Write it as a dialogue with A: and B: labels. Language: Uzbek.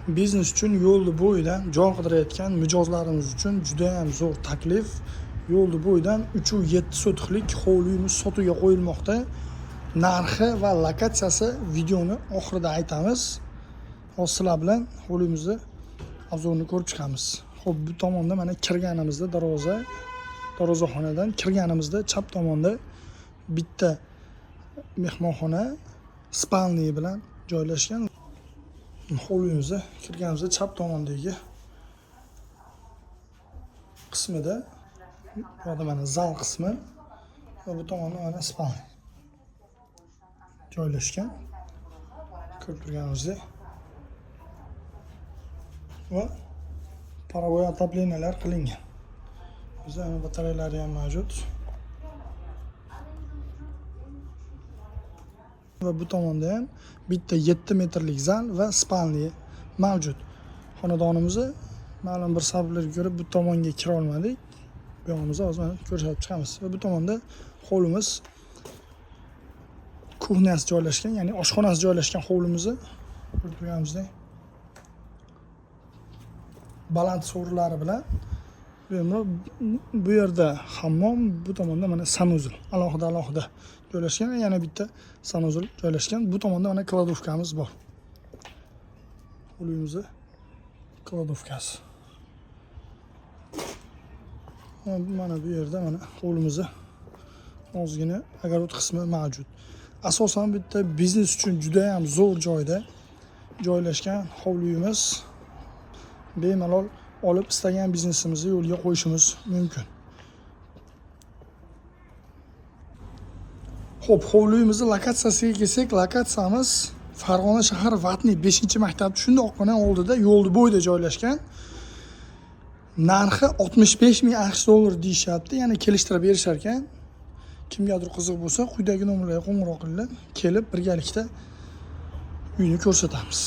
A: Biznes uchun yo'lni bo'yidan joy qidirayotgan mijozlarimiz uchun juda ham zo'r taklif. Yo'lni bo'yidan 3,7 sotixlik hovli uyimiz sotuvga qo'yilmoqda. Narxi va lokatsiyasi videoni oxirida aytamiz. Hozir sizlar bilan hovlimizni obzorini ko'rib chiqamiz. Xo'p, bu tomonda mana kirganimizda darvozaxonadan kirganimizda chap tomonda bitta mehmonxona spalniy bilan joylashgan. Hovlimizga kirganimizda chap tomondagi qismida bu yoqda mana zal qismi va bu tomonda mana spalniy joylashgan. Ko'rib turganimizdek va parovoy отоплениялар qilingan. Bizda batareyalari ham mavjud. Va bu tomonda ham bitta 7 metrlik zal va spalniy mavjud. Xonadonimizni ma'lum bir sabablarga ko'ra bu tomonga kira olmadik. Bu yog'imizni hozir mana ko'rsatib chiqamiz. Va bu tomonda hovlimiz, kuxnyasi joylashgan, ya'ni oshxonasi joylashgan hovlimizni ko'rib turganimizdek baland so'rilari bilan bu yerda hammom, bu tomonda mana sanuzel alohida alohida joylashgan, yana bitta sanuzel joylashgan. Bu tomonda mana kladovkamiz bor. Hovlimizni kladovkasi. Mana bu yerda mana hovlimizni ozgina огород qismi mavjud. Asosan bitta biznes uchun juda ham zo'r joyda joylashgan hovlimiz. Bemalol olib istagan biznesimizni yo'lga qo'yishimiz mumkin. Xo'p, hovlimizni lokatsiyasiga kelsak, lokatsiyamiz Farg'ona shahar Vatni 5-maktab shundoqqina oldida, yo'lni bo'yida joylashgan. Narxi 65 ming AQSh dollari deyishyapti, ya'ni kelishtirib berishar ekan. Kimgadir qiziq bo'lsa, quyidagi nomerlarga qo'ng'iroq qilinglar, kelib birgalikda uyni ko'rsatamiz.